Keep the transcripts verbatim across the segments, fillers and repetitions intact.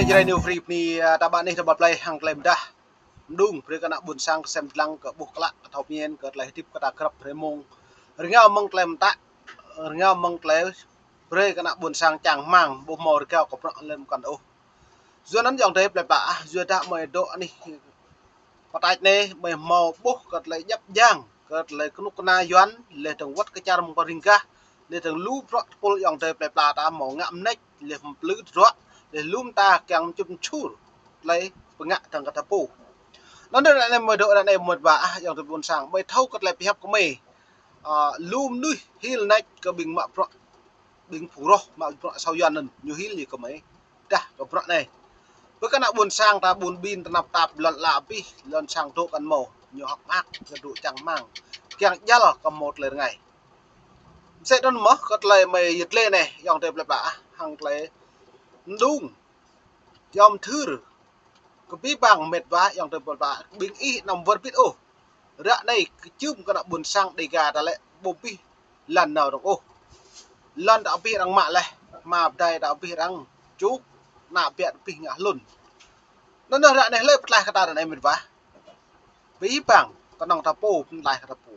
Jrai New Free bơni, a, ta ƀă anih ta ƀă plei hăng tơlơi mơdah. Mơdung, brơi kơ ană ƀôn sang kơsem dlăng kơ ƀuh klă, kơ thâo pơmĭn, kơ tơlơi hơdip kơ ta krăp hrơi mông. Rơngiao mơ̆ng tơlơi mơtă, rơngiao mơ̆ng tơlơi brơi kơ ană ƀôn sang čang rơmang, ƀu hmâo rơgao kơ bruă lĕ mơkăn ôh. Yua anŭn ayŏng adơi plei pla ah, yua dah mơi dŏ anih pơtač anai, mơi hmâo ƀuh kơ tơlơi djăp djang, kơ tơlơi kơnuk kơna Yuan, lĕ dơ̆ng wơ̆t kơ čar mơ̆ng pơring gah, lĕ dơ̆ng lu bruă tơpul ayŏng adơi plei pla ta hmâo ngă mơneč, lĕ hmâo plư tơdruă, lĕ lu mơta kiăng čŭm čur, tơlơi pơngă dơ̆ng kơ ta pô. Anŭn ră anai mơi dŏ ră anai mơi ƀă ah, ayŏng adơi ƀôn sang, mơi thâo kơ tơlơi pơhiăp kơ mơi. A, lu mơnuih hil nač kơ ƀing mă bruă, ƀing phung roh mă bruă asâo Yuan anŭn, ñu hil ñu kơ mơi. Dah kơ bruă anai. Bơ kơ ană ƀôn sang ta ƀun ƀin tơnap tap lŏn ala abih, lŏn sang dŏ kăn hmâo, ñu hơ̆k mơak, kơ dŏ čang rơmang. Kiăng djăl kơ hmâo tơlơi rơngai. Mơsĕ anŭn mơ̆, kơ tơlơi mơi yơh tơlơi anai, ayŏng adơi plei pla ah, hăng tơlơi mơdung. Yom thưr, kơ abih bang met wa ayŏng adơi plei pla, ƀing ih anăm wơr bĭt ôh. Ră anai kơčŭm kơ ană ƀôn sang Dêga ta lĕ ƀu abih lăn nao dơ̆ng ôh. Lăn ta abih arăng mă laih, hma pơdai ta abih arăng čŭk, ană biă ta abih ngă hlŭn. Anŭn ră anai hlơi pơtlaih kơ ta ră anai met wa. Abih bang, kơnơ̆ng ta pô, pơtlaih kơ ta pô.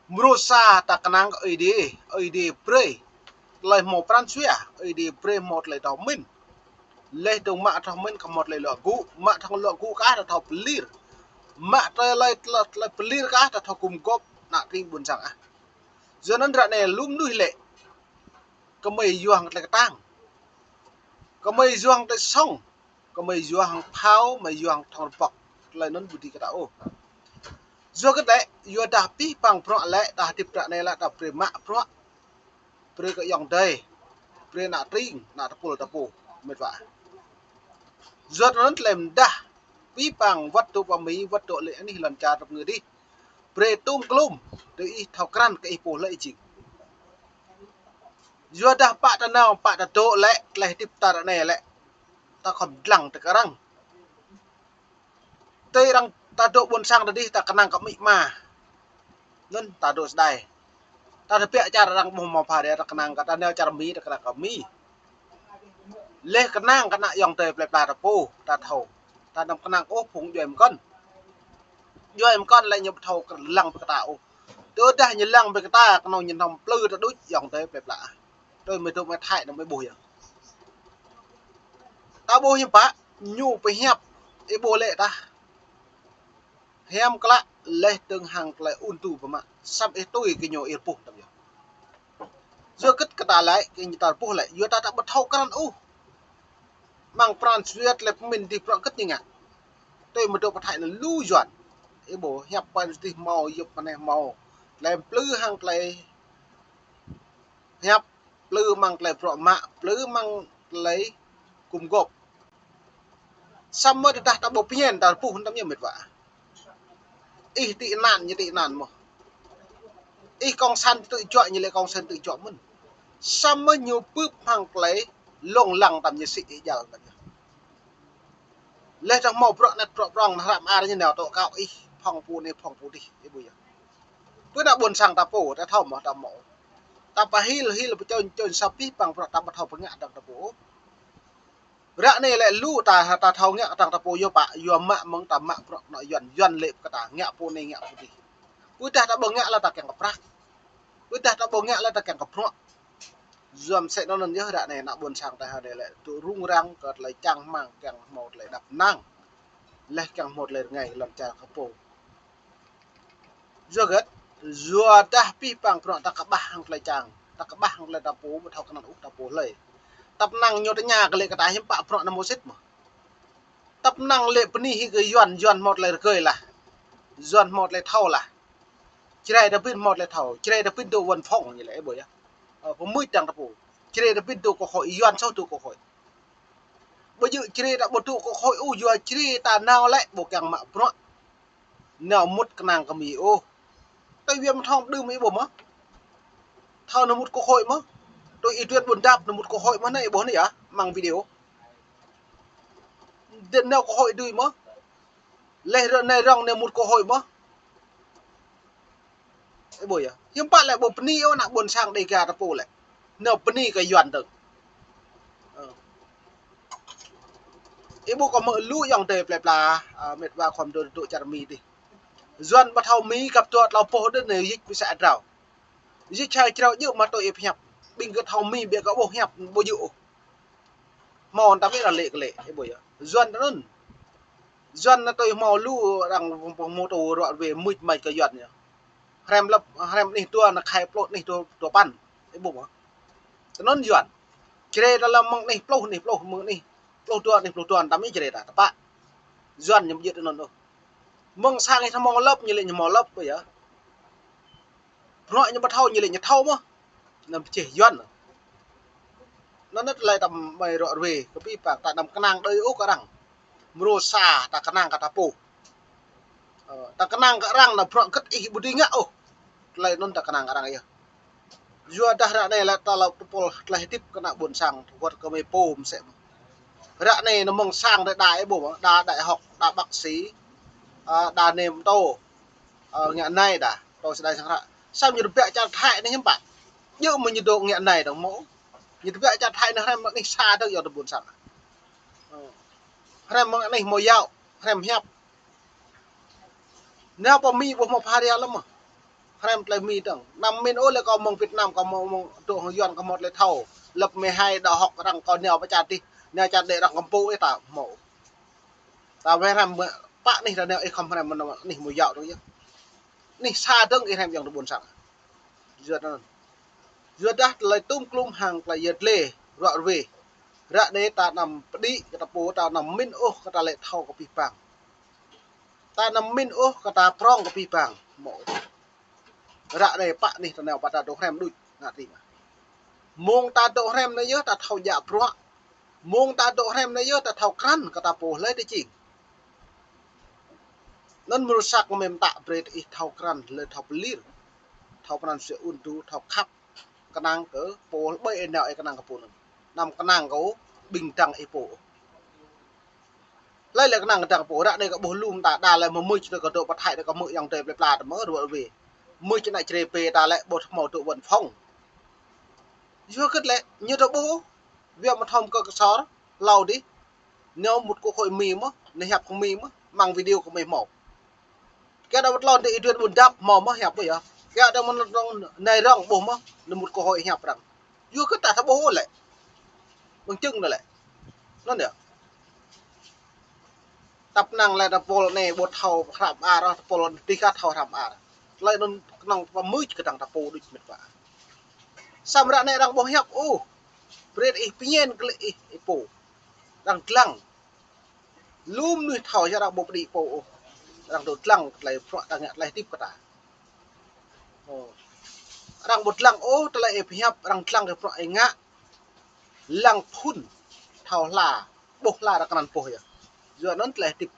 Mrô sa ta kơnang kơ Ơi Adai, Ơi Adai brơi tơlơi hmâo pran jua, Ơi Adai brơi hmâo tơlơi thâo pơmĭn. Lĕ dơ̆ng mă thâo pơmĭn kơ hmâo tơlơi luă gŭ, mă thâo luă gŭ kah ta thâo pơlir. Mă tơlơi, tơlơi, tơlơi pơlir kah ta thâo gum gŏp ană tring ƀôn sang ah. Yua anŭn ră anai lu mơnuih lĕ, kơ mơi yua hăng tơlơi kơtang, kơ mơi yua hăng tơlơi sŏng, kơ mơi yua hăng phao, mơi yua hăng thŏng rơbŏk. Tơlơi anŭn ƀu djơ̆ kơ ta ôh. Yua kơ lĕ, yua dah abih bang bruă lĕ, ta hơdip ră anai lĕ, ta brơi mă bruă, brơi kơ ayŏng adơi, brơi ană tring, ană tơpul ta pô, met wa. Yua anŭn tơlơi mơdah, abih bang wơ̆t dŏ pơ Mi, wơ̆t dŏ lĕ anih lŏn čar rơ̆p ngơ dih. Brơi tŭm klŭm, tơ ih thâo krăn kơ ih pô hlơi jing. Yua dah pă ta nao, pă ta dŏ lĕ, tơlơi hơdip ta ră anai lĕ, ta khŏm dlăng tơ kơ arăng. Tơ arăng ta dŏ ƀôn sang ta dih, ta kơnang kơ amĭ ama. Anŭn ta dŏ sơdai. Ta tơbiă čar arăng ƀu hmâo pha đe, ta kơnang kơ, ta nao čar Mi, ta kơnang kơ Mi. Lĕ kơnang kơ ană ayŏng adơi plei pla ta pô, ta thâo. Ta anăm kơnang ôh phung djuai mơkŏn. Djuai mơkŏn lĕ ñu ƀu thâo kơ lăng ƀơi kơ ta ôh. Tơdah ñu lăng ƀơi kơ ta, kơnơ̆ng ñu anăm plư ta đôč ayŏng adơi plei pla. Tui mơi dŏ mơi Thái anŭn mơi ƀuh yơh. Ta ƀuh hiư̆m pă, ñu pơhiăp, ih ƀuh lĕ tah. Hiam klă, lĕ dơ̆ng hăng tơlơi ŭn tu pơmă, samơ̆ ih tui kơ ñu ih rơpuh tăm yơh. Yua kơ kơ ta lĕ, kơ ñu ta rơpuh lĕ, yua ta ta ƀu thâo krăn ôh. Mơ̆ng pran jua lĕ pơmĭn dih bruă kơ ñu ngă. Tui mơi dŏ pơ Thái anŭn lu Yuan. Ih ƀuh, hiăp pơ anai dih hmâo, yŭp pơ anai hmâo. Tơlơi plư hăng tơlơi hiăp, plư mơ̆ng tơlơi bruă mă, plư mơ̆ng tơlơi gum gŏp. Samơ̆ tơdah ta ƀu pơñen ta rơpuh tăm yơh met wa. Ih tị nạn ñu tị nạn mơ̆n. Ih cộng sản tui juă ñu lĕ cộng sản tui juă mơ̆n. Samơ̆ ñu bưp hăng tơlơi lông lăng tăm ñu sĭ ih djăl tăm yơh. Lĕ dơ̆ng hmâo bruă anet bruă prŏng, hră mơar ñu nao tŏ kâo ih, phŏng pô anai phŏng pô dih, ih ƀuh yơh. Tui ană ƀôn sang ta pô, ta thâo mơ̆ ta hmâo. Ta pơhil, hil pơčôn, čôn sa abih bang bruă ta ƀu thâo pơngă dơ̆ng ta pô. Ră anai lĕ lu ta, ta thâo ngă dơ̆ng ta pô yơh pă, yua mă mơ̆ng ta mă bruă ană Yuan, Yuan lĕ kơ ta ngă pô anai ngă pô dih. Ƀôdah ta ƀu ngă lĕ ta kiăng kơ prăk. Ƀôdah ta ƀu ngă lĕ ta kiăng kơ bruă. Yua mơsĕ anŭn yơh ră anai ană ƀôn sang ta hơdai lĕ dŏ rŭng răng kơ tơlơi čang rơmang kiăng hmâo tơlơi đăp năng. Lĕ kiăng hmâo tơlơi rơngai lŏn čar kơ pô. Yua hơget, yua dah abih bang bruă ta kơƀah hăng tơlơi čang, ta kơƀah hăng tơlơi ta pô, ƀu thâo kơnăl ôh ta pô hlơi. Tăp năng ñu tơña kơ lĕ kơ ta hiư̆m pă bruă anŭn hmâo sĭt mơ̆n. Tăp năng lĕ bơni hĭ kơ Yuan, Yuan hmâo tơlơi rơgơi lah. Yuan hmâo tơlơi thâo lah. Jrai ta ƀĭn hmâo tơlơi thâo, Jrai ta ƀĭn dŏ văn phòng ñu lĕ ih ƀuh yơh. Ơ, pơmưč dơ̆ng ta pô. Jrai ta ƀĭn dŏ quốc hội, Yuan soh dŏ quốc hội. Ƀu djơ̆ Jrai ta ƀu dŏ quốc hội ôh, yua Jrai ta nao lĕ ƀu kiăng mă bruă. Nao mŭt kơnang kơ Mi ôh. Tui Yuan mơ̆ thâo đưm ih ƀuh mơ̆. Thâo nao mŭt quốc hội mơ̆. Tui ih Duen Ƀuôn Dap nao mŭt quốc hội mơ̆ anai ih ƀuh anai yơh, mơ̆ng video. Dơ̆ng nao quốc hội dưi mơ̆. Lĕ ră anai rŏng nao mŭt quốc hội mơ̆. Ih ƀuh yơh. Hiư̆m pă lĕ ƀu bơni ôh ană ƀôn sang Dêga ta pô lĕ. Nao bơni kơ Yuan dơ̆ng. Ơ. Ih ƀuh kâo hmư̆ lu ayŏng adơi plơi pla, a, mĕt wa khŏm dŏ dŏ čar Mi dih. Yuan ƀu thâo Mi kăp dua tlâo boh dih anai, yik ƀu sat drao. Yik čar črâo djơ̆ mă tui ih pơhiăp. Ƀing gơ̆ thâo Mi ƀiă kơ ƀuh hiăp ƀu djơ̆ ôh. Hmâo tăm ih arăng lĕ kơ lĕ, ih ƀuh yơh. Yuan tơ anŭn. Yuan anai tui hmâo lu arăng pơhmutu ruă ruê mưč mač kơ Yuan yơh. Hrăm lăp, hrăm anih dua anai khai pluh anih dua, dua păn. Ih ƀuh mơ̆. Tơ anŭn Yuan. Črê tơlơi mơ̆ng anih pluh, anih pluh, mơ̆ng anih pluh dua, anih pluh dua, tăm ih črê ta, tơpă. Yuan ñu ƀu djơ̆ tơ anŭn ôh. Mơ̆ng sang ih hmâo lăp, ñu lĕ ñu hmâo lăp, ƀuh yơh. Bruă ñu ƀu thâo, ñu lĕ ñu thâo mơ̆. Anŭn pơjeh Yuan. Anŭn tơlơi tăm mơi ruă ruê, kơ abih bang, ta anăm kơnang đơi ôh kơ arăng. Mrô sa, ta kơnang kơ ta pô. Ơ, ta kơnang kơ arăng anai bruă hơget ih ƀu dưi ngă ôh. Tơlơi anŭn ta kơnang kơ arăng yơh. Yua dah ră anai lĕ ta lăp tơpul tơlơi hơdip kơ ană ƀôn sang, wơ̆t kơ mơi pô mơsĕ mơ̆n. Ră anai anai mơ̆ng sang đa đa ih ƀuh mơ̆, đa đại học, đa bác sĩ, a, đa nem tô, a, ngă nai đa, tô sơdai sang hră. Samơ̆ ñu rơbêh čar Thái anai hiư̆m pă. Djơ̆ mơ̆ ñu dŏ ngă nai dơ̆ng mơ̆. Ñu rơbêh čar Thái anai hrăm mơ̆ng anih sa dơ̆ng yua tơ ƀôn sang. Hrăm mơ̆ng anih hmâo yua, hrăm hiăp. Nao pơ Mi ƀu hmâo pha ria lăm mơ̆. Hrăm tơlơi Mi dơ̆ng. Anăm min ôh lĕ kâo mơ̆ng Việt Nam, kâo mơ̆ng, mơ̆ng dŏ hăng Yuan kâo hmâo tơlơi thâo. Lăp mơi hai đại học arăng kâo nao pơ čar dih, nao čar đĕ arăng kơmpô ih ta hmâo. Ta wai hrăm mơ̆ pă anih ta nao ih khŏm hrăm mơ̆ng anih hmâo yua dơ̆ng yơh. Anih sa dơ̆ng ih hrăm ayŏng adơi ƀôn sang. Yua anŭn. Yua dah tơlơi tŭm klum hăng tơlơi yơh dleh, ruă ruê. Ră anai ta anăm pơđĭ kơ ta pô, ta anăm min ôh kơ ta lĕ thâo kơ abih bang. Ta anăm min ôh kơ ta prŏng kơ abih bang. Mơ̆. Ră anai pă anih ta nao pă ta dŏ hrăm đôč, ngă tring. Mơ̆ng ta dŏ hrăm anai yơh ta thâo djă bruă. Mơ̆ng ta dŏ hrăm anai yơh ta thâo krăn kơ ta pô hlơi tơ jing. Anŭn mơ̆ ruă sa kơ mơi mơtă brơi ih thâo krăn, hlơi thâo pơlir. Thâo pơnăn sui ŭn tu, thâo khăp. Kơnang kơ pô, ƀơi ih nao ih kơnang kơ pô anŭn. Anăm kơnang kơ ƀing dăng ih pô. Hlơi lĕ kơnang kơ dăng pô, ră anai kâo ƀuh lu mơta đa lĕ mơ̆ mưč tui kâo dŏ pơ Thái đa kâo hmư̆ ayŏng adơi plơi pla tơ mơ̆ ruă ruê. Mưč ană črê pê ta lĕ ƀu hmâo dŏ văn phòng. Yua hơget lĕ, ñu dŏ ƀuh, wơ̆t mơ̆ thâo kơ kơsor, hlâo dih. Nao mŭt kơ hội Mi mơ̆, nao hiăp kơ Mi mơ̆, mơ̆ng video kơ Mi hmâo. Kơ đa wơ̆t lŏn dih ih dŏ ƀun dăp hmâo mơ̆ hiăp ƀuh yơh. Kơ đa mơ̆n nai rŏng ƀuh mơ̆, nao mŭt kơ hội hiăp arăng. Yua kơ ta thâo ƀuh lĕ. Bằng chứng anŭn lĕ. Anŭn yơh. Tăp năng lĕ tơpul anai ƀu thâo hrăm ar, tơpul dih kah thâo hrăm ar. Tơlơi anŭn kơnơ̆ng pơmưč kơ dăng ta pô đôč mĕt wa. Samơ̆ ră anai arăng ƀu hiăp ôh. Brơi ih pơñen kơ lĕ ih, ih pô. Arăng dlăng. Lu mơnuih thâo yơh arăng ƀu pơđĭ pô ôh. Arăng dŏ dlăng tơlơi bruă ta ngă tơlơi hơdip kơ ta. Ơ. Arăng ƀu dlăng ôh tơlơi ih pơhiăp, arăng dlăng kơ bruă ih ngă. Lăng phŭn thâo hla, ƀuh hla arăng kơnăn boh yơh. Yua anŭn tơlơi hơdip.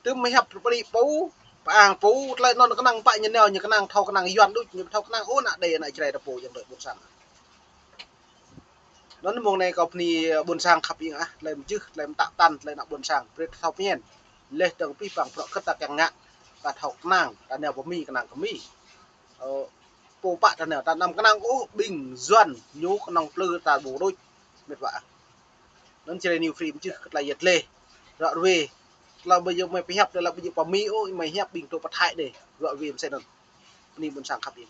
Tơm mơi hiăp pơđĭ pô, pơang pô, tơlơi anŭn kơnang pă ñu nao, ñu kơnang thâo kơnang Yuan đôč, ñu thâo kơnang ôh ană đe ană črê ta pô ayŏng adơi ƀôn sang. Anŭn mơ̆ng anai kâo bơni ƀôn sang khăp ing ah, tơlơi mơjưh, tơlơi mơtă tăn, tơlơi ană ƀôn sang, brơi ta thâo pơñen. Leh dơ̆ng abih bang bruă hơget ta kiăng ngă, ta thâo kơnang, ta nao pơ Mi kơnang kơ Mi. Ơ, pô pă ta nao, ta anăm kơnang ôh, ƀing Yuan, ñu kơnơ̆ng plư ta ƀu đôč, mĕt wa. Anŭn črê New Free mơjưh kơ tơlơi yơh dleh, ruă ruê. Tơlơi ƀu djơ̆ mơi pơhiăp, tơlơi ƀu djơ̆ pơ Mi ôh, mơi hiăp ƀing dŏ pơ Thái đe, ruă ruê mơsĕ anŭn. Bơni ƀôn sang khăp ing.